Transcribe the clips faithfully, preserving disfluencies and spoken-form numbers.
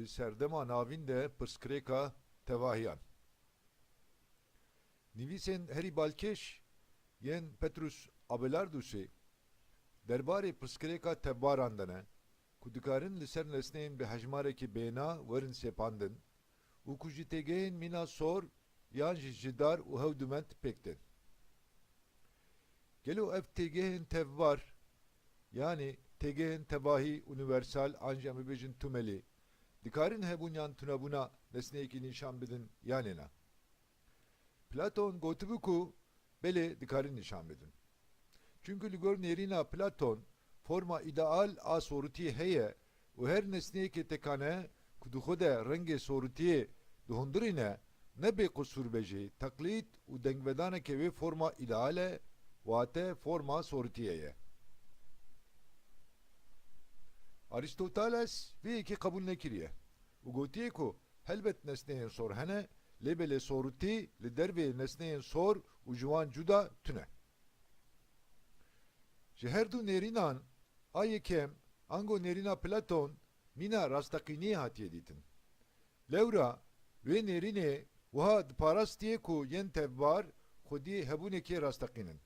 Di serdema navîn de pirsgirêka tevahiyan. Nivîsên herî balkêş yên Petrus Abelardusê derbarê pirsgirêka tevbaran de ne ku dikarin li ser nesneyên bi hejmarekî bêhna werin sêpandin û ku ji têgehên mîna sor yan jî ji dar û hewdûment pêk tên. Gelo ev têgehên tevbar, yanî têgehên tevahî unîversal an jî em bibêjin tûmelî, dikarin hebûn yan tunebûna nesneyekî nîşan bidin yanê na? Platon gotibû ku belê, dikarin nîşan bidin. Çunku li gor nêrîna Platon forma îdeal a sorutiyê heye û her nesneyekê tekane ku di xwe de rengê sorutiyê dihundirîne, ne bê qisûr be jî teqlîd û dengvedaneke wê forma îdeal e, wate forma sorutiyê ye. Arîstoteles vê yekê qebûl nekiriye û gotiye ku helbet nesneyên sor hene, lê belê sorutî li dervê nesneyên sor û ji wan cuda tune. Ji her du nêrînan, a yekem, ango nêrîna Platon, mîna rasteqîniyê hatiye dîtin. Lewra wê nêrînê wiha diparastiye ku yên tevbar xwedî hebûnekê rasteqîn in.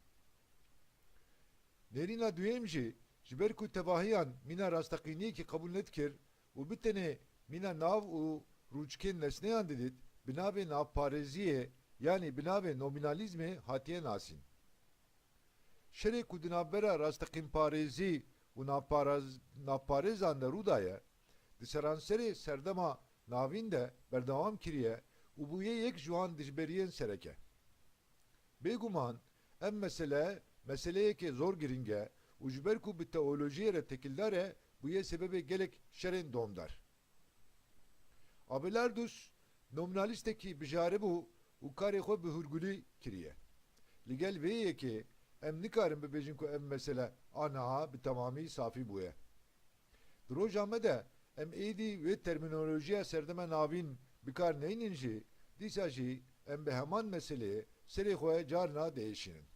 Nêrîna duyem jî, ji ber ku tevahiyan mîna rasteqîniyekî qebûl nedikir û bi tenê mîna nav û rûçikên nesneyan didît, bi navê navparêziyê, yanî bi navê nomînalîzmê hatiye nasîn. Şerê ku di navbera rasteqînparêzî û navparaz-, navparêzan de rû daye, di seranserê serdema navîn de berdewam kiriye û bûye yek ji wan dijberiyên sereke. Bêguman ev mesele meseleyeke zor girîng e û ji ber ku bi teolojiyê re têkildar e, bûye sebebê gelek şerên domdar. Abelardus nomînalîstekî bijaribû û karê xwe bi hûrgulî kiriye. Li gel vê yekê em nikarin bibêjin ku ev mesele aniha bi temamî safî bûye. Di roja me de em êdî wê termînolojiya serdema navîn bi kar neynin jî, dîsa jî em bi heman meseleyê serê xwe carna diêşînin.